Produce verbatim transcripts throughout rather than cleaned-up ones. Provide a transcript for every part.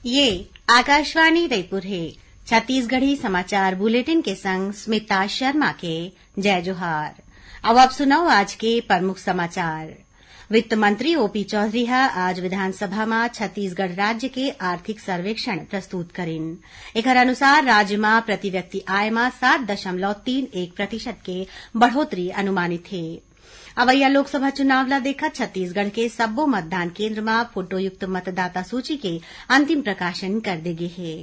ये आकाशवाणी रायपुर हे। छत्तीसगढ़ी समाचार बुलेटिन के संग स्मिता शर्मा के जय जोहार। अब आप सुनव आज के प्रमुख समाचार। वित्त मंत्री ओपी चौधरी ह आज विधानसभा म छत्तीसगढ़ राज्य के आर्थिक सर्वेक्षण प्रस्तुत करिन। एखर अनुसार राज्य म प्रति व्यक्ति आय म सात दशमलव तीन एक प्रतिशत के बढ़ोतरी अनुमानित हे। अवइया लोकसभा चुनाव ल देखत छत्तीसगढ़ के सब्बो मतदान केंद्र म फोटोयुक्त मतदाता सूची के अंतिम प्रकाशन कर दे गे हे।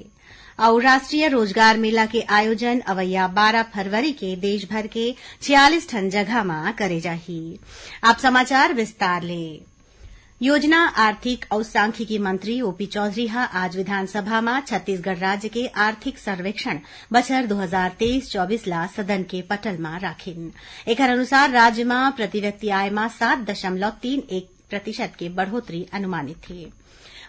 अउ राष्ट्रीय रोजगार मेला के आयोजन अवइया बारह फरवरी के देश भर के छियालीस ठन जगह म करे जाही। अब समाचार विस्तार ले। योजना, आर्थिक अउ सांख्यिकी मंत्री ओपी चौधरी ह आज विधानसभा म छत्तीसगढ़ राज्य के आर्थिक सर्वेक्षण बछर दो हजार तेईस चौबीस ला सदन के पटल म राखिन। एखर अनुसार राज्य म प्रति व्यक्ति आय म सात दशमलव तीन एक प्रतिशत के बढ़ोतरी अनुमानित हे।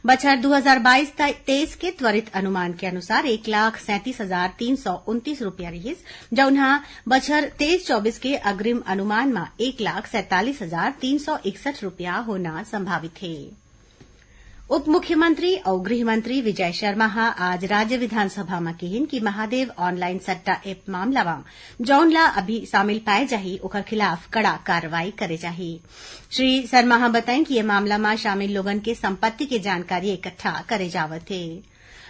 बछर दो हजार बाईस तेईस के त्वरित अनुमान के अनुसार एक लाख सैंतीस हजार तीन सौ उनतीस रुपया रिहिस, जउन ह बछर तेईस चौबीस के अग्रिम अनुमान म एक लाख सैंतालीस हजार तीन सौ इकसठ रुपया होना संभावित हे। उप मुख्यमंत्री अउ गृह मंत्री विजय शर्मा ह आज राज्य विधानसभा म किहिन कि महादेव ऑनलाइन सट्टा ऐप मामला म जउन ला अभी शामिल पाए जाही, ओकर खिलाफ कड़ा कार्रवाई करे जाही। श्री शर्मा ह बताइन कि ये मामला म शामिल लोगन के संपत्ति के जानकारी इकट्ठा करे जावत हे।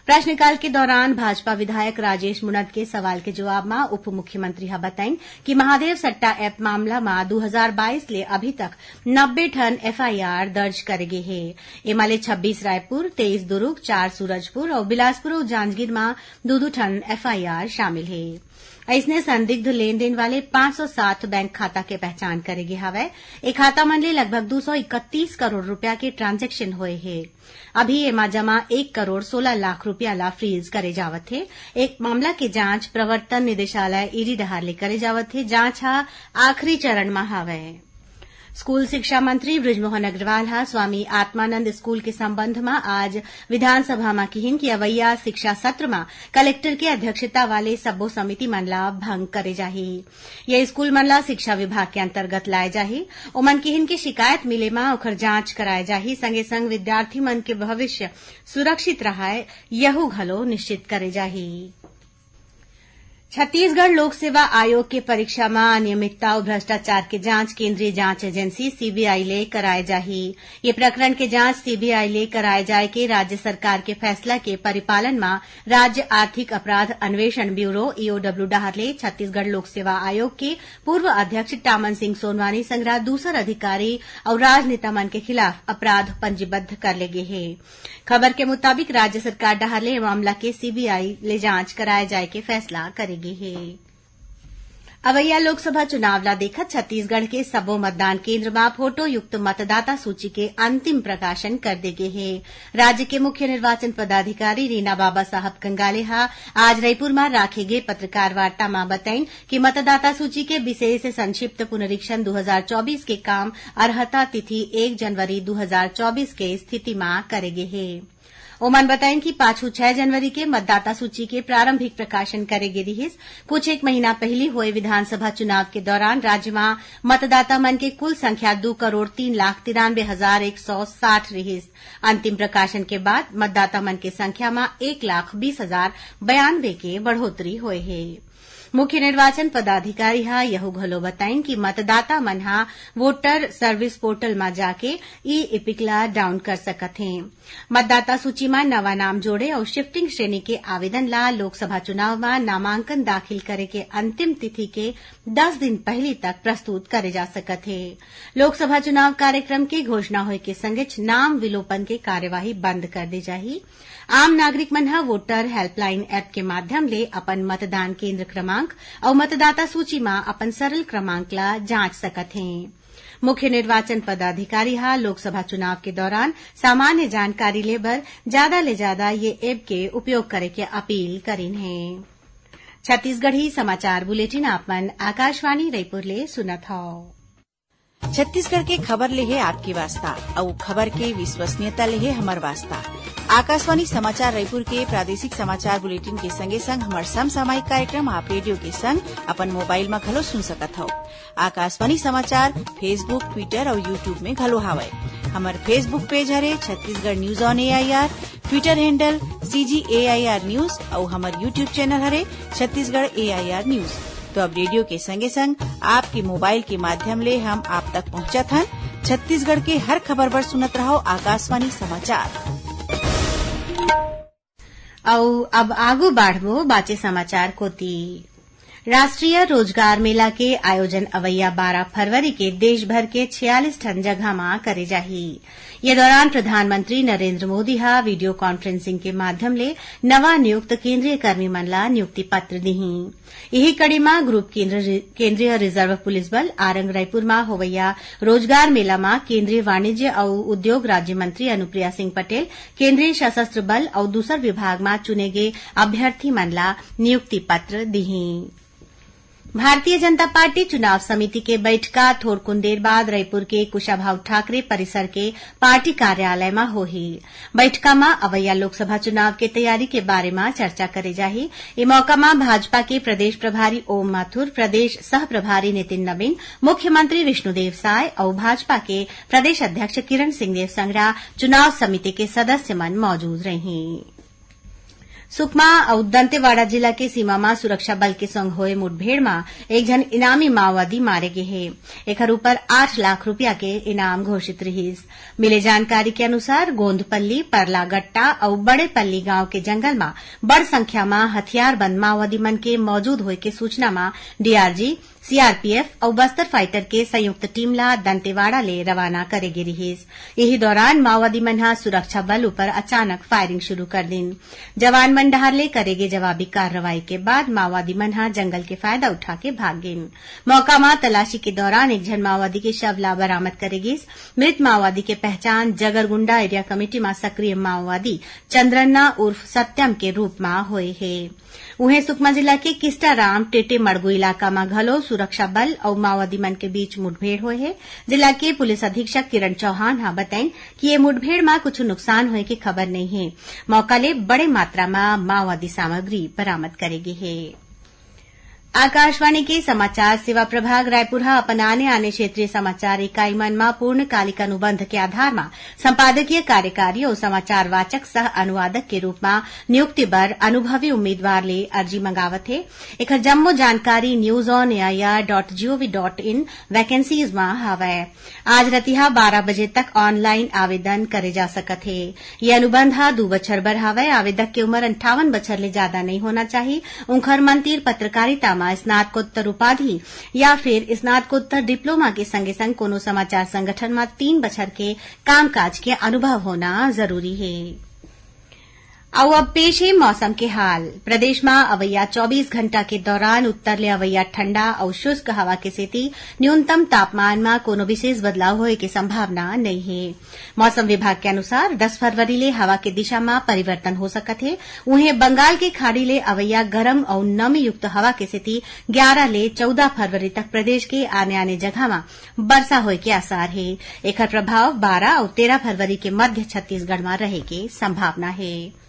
प्रश्नकाल के दौरान भाजपा विधायक राजेश मुणत के सवाल के जवाब म उप मुख्यमंत्री ह बताइन कि महादेव सट्टा ऐप मामला म दो हजार बाईस ले अभी तक नब्बे ठन एफआईआर दर्ज करे गे हे। एमा ले छब्बीस रायपुर, तेईस दुरूग, चार सूरजपुर अउ बिलासपुर अउ जांजगीर म दू-दू ठन एफआईआर शामिल हे। अइसने संदिग्ध लेन देन वाले पाँच सौ सात बैंक खाता के पहचान करे गे हवय। ए खाता मन ले लगभग दू सौ इकतीस करोड़ रुपया के ट्रांजैक्शन होए हे। अभी एमा जमा एक करोड़ सोलह लाख रुपया ला फ्रीज करे जावत हे। ए मामला के जांच प्रवर्तन निदेशालय, ईडी, डहार ले करे जावत हे। जांच ह आखिरी चरण म हवय। स्कूल शिक्षा मंत्री बृजमोहन अग्रवाल ह स्वामी आत्मानंद स्कूल के संबंध म आज विधानसभा म किहिन कि अवइया शिक्षा सत्र म कलेक्टर के अध्यक्षता वाले सब्बो समिति मन ला भंग करे जाही। ये स्कूल मन ला शिक्षा विभाग के अंतर्गत लाए जाही। ओमन किहिन कि शिकायत मिले म ओखर जांच कराए जाही, संगे संग विद्यार्थी मन के भविष्य सुरक्षित रहय, यहू घलो निश्चित करे जाही। छत्तीसगढ़ लोक सेवा आयोग के परीक्षा म अनियमितता अउ भ्रष्टाचार के जांच केंद्रीय जांच एजेंसी, सीबीआई, ले कराए जाही। ये प्रकरण के जांच सीबीआई ले कराए जाए के राज्य सरकार के फैसला के परिपालन म राज्य आर्थिक अपराध अन्वेषण ब्यूरो, ईओडब्ल्यू, डहार ले छत्तीसगढ़ लोक सेवा आयोग के पूर्व अध्यक्ष टामन सिंह सोनवानी संघरा दूसर अधिकारी अउ राजनेता मन के खिलाफ अपराध पंजीबद्ध कर ले गे हे। खबर के मुताबिक, राज्य सरकार डहार ले ए मामला के सीबीआई ले जांच कराए जाए के फैसला करे गे हे। अवइया लोकसभा चुनाव ला देखत छत्तीसगढ़ के सबो मतदान केंद्र म फोटोयुक्त मतदाता सूची के अंतिम प्रकाशन कर दे गे हे। राज्य के मुख्य निर्वाचन पदाधिकारी रीना बाबा साहब कंगाले ह आज रईपुर म राखे गे पत्रकार वार्ता म बताइन कि मतदाता सूची के विशेष संक्षिप्त पुनरीक्षण दू हजार चौबीस के काम अर्हता तिथि एक जनवरी दू हजार चौबीस के स्थिति म करे गे हे। ओमन बताइन कि पाछू छै जनवरी के मतदाता सूची के प्रारंभिक प्रकाशन करे गे रिहिस। कुछ एक महीना पहिली होए विधानसभा चुनाव के दौरान राज्य म मतदाता मन के कुल संख्या दू करोड़ तीन लाख तिरानबे हजार एक सौ साठ रिहिस। अंतिम प्रकाशन के बाद मतदाता मन के संख्या म एक लाख बीस हजार बयानबे के बढ़ोतरी होए हे। मुख्य निर्वाचन पदाधिकारी ह यहू घलो बताइन कि मतदाता मन ह वोटर सर्विस पोर्टल म जाके ई इपिक ला डाउन कर सकत हें। मतदाता सूची म नवा नाम जोड़े अउ शिफ्टिंग श्रेणी के आवेदन ला लोकसभा चुनाव म नामांकन दाखिल करे के अंतिम तिथि के दस दिन पहिली तक प्रस्तुत करे जा सकत हे। लोकसभा चुनाव कार्यक्रम के घोषणा होए के संगेच नाम विलोपन के कार्यवाही बंद कर दे जाही। आम नागरिक मन ह वोटर हेल्पलाइन ऐप के माध्यम ले अपन मतदान केंद्र क्रमांक अउ मतदाता सूची म अपन सरल क्रमांक ला जांच सकत हें। मुख्य निर्वाचन पदाधिकारी ह लोकसभा चुनाव के दौरान सामान्य जानकारी ले बर जादा ले जादा ये ऐप के उपयोग करे के अपील करिन हे। छत्तीसगढ़ी समाचार बुलेटिन आप मन आकाशवाणी रईपुर ले सुनत हव। छत्तीसगढ़ के खबर ले हे आपके वास्ता, अउ खबर के विश्वसनीयता ले हे हमर वास्ता। आकाशवाणी समाचार रईपुर के प्रादेशिक समाचार बुलेटिन के संगे संग हमर समसामयिक कार्यक्रम आप रेडियो के संग अपन मोबाइल म घलो सुन सकत हव। आकाशवाणी समाचार Facebook, Twitter अउ YouTube में घलो हावय। हमर Facebook पेज हरे Chhattisgarh news on AIR, Twitter handle CG AIR news अउ हमर YouTube चैनल हरे छत्तीसगढ़ एआईआर न्यूज। तो अब रेडियो के संगे संग आपके मोबाइल के माध्यम ले हम आप तक पहुंचत हन छत्तीसगढ़ के हर खबर बर। सुनत रहो आकाशवाणी समाचार। अउ अब आगू बाढ़बो बाचे समाचार कोती। राष्ट्रीय रोजगार मेला के आयोजन अवइया बारह फरवरी के देश भर के छियालीस ठन जगह म करे जाही। ये दौरान प्रधानमंत्री नरेंद्र मोदी ह वीडियो कॉन्फ्रेंसिंग के माध्यम ले नवा नियुक्त केंद्रीय कर्मी मन ला नियुक्ति पत्र दिही। इही कड़ी म ग्रुप केंद्र-, केंद्रीय रिजर्व पुलिस बल आरंग रायपुर म होवइया रोजगार मेला म केंद्रीय वाणिज्य अउ उद्योग राज्य मंत्री अनुप्रिया सिंह पटेल, केंद्रीय सशस्त्र बल अउ दूसर विभाग म चुने गे अभ्यर्थी मन ला नियुक्ति पत्र दिही। भारतीय जनता पार्टी चुनाव समिति के बइठका थोरकुन देर बाद रइपुर के कुशाभाऊ ठाकरे परिसर के पार्टी कार्यालय म होही। बइठका म अवइया लोकसभा चुनाव के तैयारी के बारे म चर्चा करे जाही। ए मौका म भाजपा के प्रदेश प्रभारी ओम माथुर, प्रदेश सह प्रभारी नितिन नवीन, मुख्यमंत्री विष्णुदेव साय अउ भाजपा के प्रदेश अध्यक्ष किरण सिंहदेव संघरा चुनाव समिति के सदस्य मन मौजूद रहीं। सुकमा अउ दंतेवाड़ा जिला के सीमा म सुरक्षा बल के संग होए मुठभेड़ म एक झन इनामी माओवादी मारे गे हे। एखर ऊपर आठ लाख रुपया के इनाम घोषित रिहिस। मिले जानकारी के अनुसार, गोंदपल्ली, परलागट्टा अउ बड़ेपल्ली गांव के जंगल म बड़ संख्या म हथियारबंद माओवादी मन के मौजूद होए के सूचना म डीआरजी, सीआरपीएफ अउ बस्तर फाइटर के संयुक्त टीम ला दंतेवाड़ा ले रवाना करे गे रिहिस। इही दौरान माओवादी मन ह सुरक्षा बल ऊपर अचानक फायरिंग शुरू कर दिन। जवान मन डहार ले करे गे जवाबी कार्रवाई के बाद माओवादी मन ह जंगल के फायदा उठा के भाग गिन। मौका म तलाशी के दौरान एक झन माओवादी के शव ला बरामद करे गिस। मृत माओवादी के पहचान जगरगुंडा एरिया कमेटी म सक्रिय माओवादी चंद्रन्ना उर्फ सत्यम के रूप म होए हे। उहें, सुकमा जिला के किस्टाराम टेटे मड़गू इलाका म घलो सुरक्षा बल अउ माओवादी मन के बीच मुठभेड़ होए हे। जिला के पुलिस अधीक्षक किरण चौहान ह बताइन कि ये मुठभेड़ म कुछु नुकसान होए के खबर नइ हे। मौका ले बड़े मात्रा म माओवादी सामग्री बरामद करे गे हे। आकाशवाणी के समाचार सेवा प्रभाग रायपुर ह अपन आने-आने क्षेत्रीय समाचार इकाई मन म पूर्णकालिक अनुबंध के आधार म संपादकीय कार्यकारी अउ समाचार वाचक सह अनुवादक के रूप म नियुक्ति बर अनुभवी उम्मीदवार ले अर्जी मंगावत हे। एखर जम्मो जानकारी news on air dot gov dot in vacancies म हवय। आज रतिहा बारह बजे तक ऑनलाइन आवेदन करे जा सकत हे। ये अनुबंध ह दू बछर बर हवय। आवेदक के उमर अंठावन बछर ले जादा नइ होना चाही। उंखर मन तीर पत्रकारिता म स्नातकोत्तर उपाधि या फिर स्नातकोत्तर डिप्लोमा के संगे संग कोनो समाचार संगठन म तीन बछर के कामकाज के अनुभव होना जरूरी हे। अउ अब पेश हे मौसम के हाल। प्रदेश म अवइया चौबीस घंटा के दौरान उत्तर ले अवइया ठंडा अउ शुष्क हवा के सेती न्यूनतम तापमान म कोनो विशेष बदलाव होए के संभावना नइ हे। मौसम विभाग के अनुसार, दस फरवरी ले हवा के दिशा म परिवर्तन हो सकत हे। उहें, बंगाल के खाड़ी ले अवइया गरम अउ नमी युक्त हवा के सेती ग्यारा ले चौदह फरवरी तक प्रदेश के आने-आने जगह म बरसा होए के आसार हे। एखर प्रभाव बारह अउ तेरह फरवरी के मध्य छत्तीसगढ़ म रहे के संभावना हे।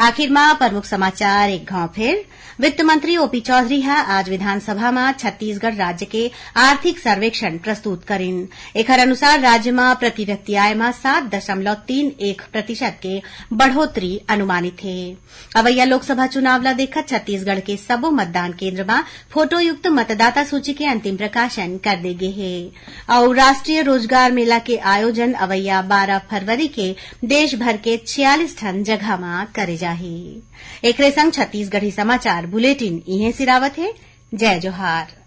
आखिर म प्रमुख समाचार एक घाव फेर। वित्त मंत्री ओपी चौधरी ह आज विधानसभा म छत्तीसगढ़ राज्य के आर्थिक सर्वेक्षण प्रस्तुत करिन। एखर अनुसार, राज्य म प्रति व्यक्ति आय म सात दशमलव तीन एक प्रतिशत के बढ़ोतरी अनुमानित हे। अवइया लोकसभा चुनाव ल देखत छत्तीसगढ़ के सबो मतदान केंद्र म फोटोयुक्त मतदाता सूची के अंतिम प्रकाशन कर दे गे हे। अउ राष्ट्रीय रोजगार मेला के आयोजन अवइया बारह फरवरी के देश भर के छियालीस ठन जगह म करे जाही। एकरे संग छत्तीसगढ़ी समाचार बुलेटिन इहें सिरावत हे। जय जोहार।